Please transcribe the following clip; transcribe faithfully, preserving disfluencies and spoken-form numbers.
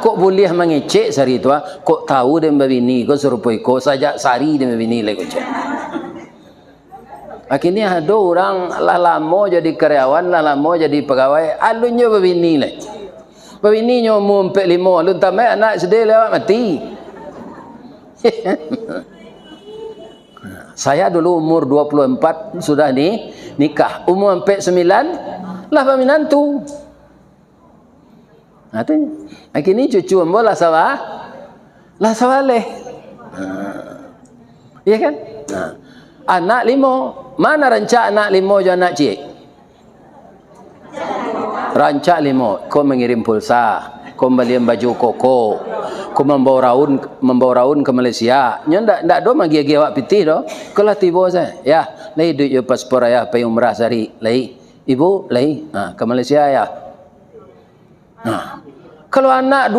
Kok buliah mangecek sari tu, ah? Kok tahu den babini ko sarupo iko, sajak sari den babini lai kocek. Akhirnyo ado urang lah lamo jadi karyawan, lah lamo jadi pagawai, alun jo babini lai. Babini nyo umua ampek limo, alun tamaik anak sudah lewat mati. Saya dulu umur dua puluh empat sudah ni nikah, umur ampek sembilan lah baminantu. Nah, tu. Kini cucu ambo lah sawa-, lah sabaleh. Nah. Iya kan? Nah. Anak limo. Mana rancak anak limo jo anak ciek? Rancak limo. Ko mangirim pulsa, ko mambalian baju koko, ko mambawa raun, mambawa raun ka Malaysia. Nyo ndak, ndak ado magiah-giah awak pitih doh. Ko lah tibo sajo. Yah, lai duit jo paspor ayah pai umrah sari, lai. Ibu, lai. Ha, ka Malaysia, Yah. Nah, kalau anak